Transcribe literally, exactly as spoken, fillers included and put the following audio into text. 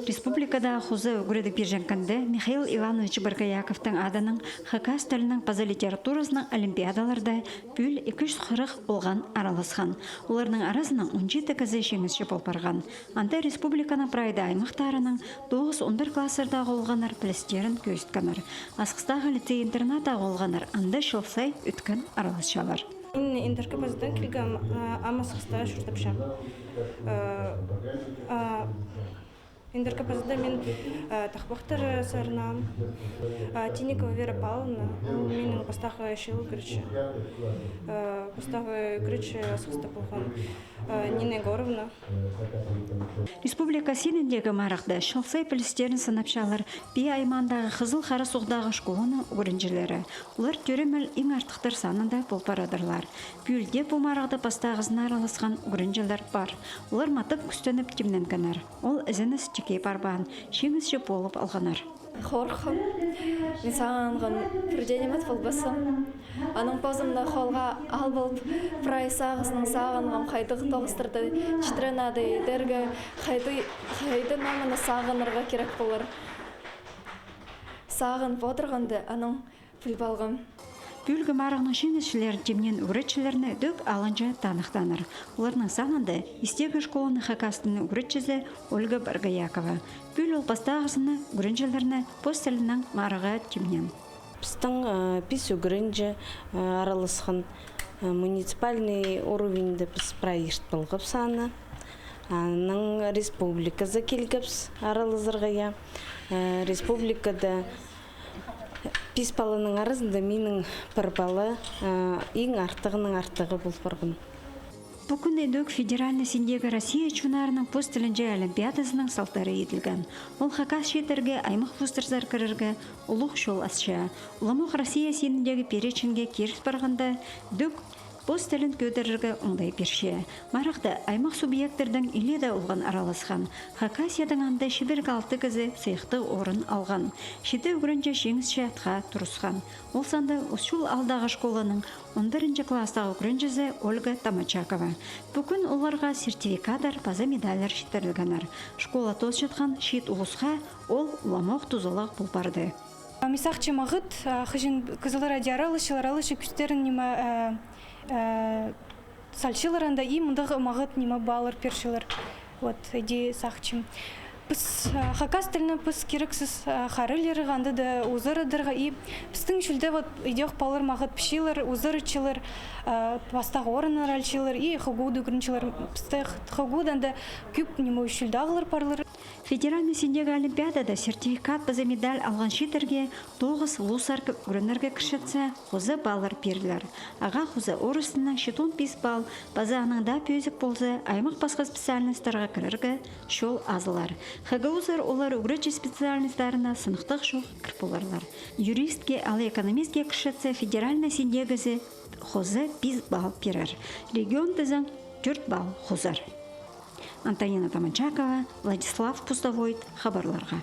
Республикада хоза ӱгредіг пирҷеңнерде Михаил Иванович Боргояковтың адынаң хакас тілінің паза литературазының олимпиадаларда пӱӱл ікі чӱс хырых олған араласхан. Оларның аразынаң он читі кізі чиңісчі пол парған. Анда республиканың прай даа аймахтарынаң тоғыс-он пір кластардағы олғаннар пілістерін кӧзіткеннер. Асхыстағы лицей-интернаттағы олғаннар анда чыл сай ӧткін араласчалар. Мин Индіркі Пазыдаң килгем, а, ам Асхыста чуртапчам. Э, а, Индіркі Пазыда мин, э, тахпахтар сарнаам. А, Тинникова Вера Павловна, ол минің пастағы чыл ӱгретчі. Э, пастағы ӱгретчі Асхыста полған, э, Нина Егоровна. Республика синіндегі марығда чыл сай пілістерін сынапчалар Пии аймаандағы Хызыл Хара Суғдағы школаның ӱгренҷілері. Олар тӧремел иң артыхтар санында пол парадырлар. Пӱӱл дее пу марығда пастағызына араласхан ӱгренҷілер пар. Олар матап кӱстеніп тимненгеннер. Ол ізеніс тикке парбаан, чиңісчі полып алғаннар. Хорыххам, мин сағынғам, пірдее ниме полбассам. Анаң позымны холға алып алып, прай сағызынаң сағынғам, хайдағ тоғыстарда читіре нада идерге, хайда, хайда номыны сағынарға кирек полар. Сағынып одырғанда, анаң піліп алғам. Пӱӱлгі марығның чиңісчілерін тимнеен ӱгретчілерні ідӧк алынҷа таныхтааннар. Оларның санында истегі школаның хакас тілінің ӱгретчізі Ольга Боргоякова. Пӱӱл ол пастағызына ӱгренҷілерні пос тілінең марығға тимнеен. Пістің, э, пис ӱгренҷі, э, араласхан, э, муниципальный уровеньде піс прай ирт полғабыс аны. Анаң республиказы килгебіс аралазарға, я. Э, республикада пис паланың аразында минің пір пала, э, иң артығының артығы пол парған. Пу кӱн ідӧк федеральный синдегі Россия чоннарының пос тілінҷе олимпиадазының салтары иділген. Ол хакас чииттерге аймах вузтарзар кірерге улуғ чол асча. Уламох Россия синіндегі переченьге киріс парғанда, ідӧк пос тілін кӧдірерге оңдай пирче. Марығда аймах субъекттердең илееде олған араласхан. Хакасиядаң анда чибіргі алты кізі сыйыхтығ орын алған. Читі ӱгренҷі чиңісчі атха турысхан. Ол санда Ус-Чул аалдағы школаның он пірінҷі класстағы ӱгренҷізі Ольга Тамачакова. Пу кӱн оларға сертификаттар паза медальлар читірілгеннер. Школа тоосчатхан чиит улусха ол уламох тузалығ пол парды. Мин сағынчам, мағат, а, хаҷан кізілер ада араласчалар, алай кӱстерін ниме, а, а, салчалар анда, и мындағ мағат ниме баллар пирчелер. Вот, иди сағынчам. Піс, а, хакас тіліне піс кирексіс, а, хариллирға, анда даа узарадарға. И пістің чӧлде вот идӧк палалар мағат пілчелер, узаратчалар, а, пастағы орыннар алчалар, и ХГУ-да ӱгренчелер. Пісте ХГУ-да анда кӧп ниме ӱс чӧлдеғілер парлар. Федеральный синдегі олимпиадада сертификат паза медаль алған чииттерге тоғыс улустар ӱгренерге кірчетсе, хоза баллар пирілер. Ағаа хоза орыс тілінең читон пис балл, паза анаң даа пӧзік полза, аймах пасха специальностьтарға кірерге чол азылар. ХГУ-зар олар ӱгретчі специальностьтарына сыныхтағ чох кір поларлар. Юристке, алай экономистке кірчетсе, федеральный синдегізі хоза пис балл пирер. Регион тізең тӧрт балл хозар. Антонина Таманчакова, Владислав Пустовоит, хабарларға.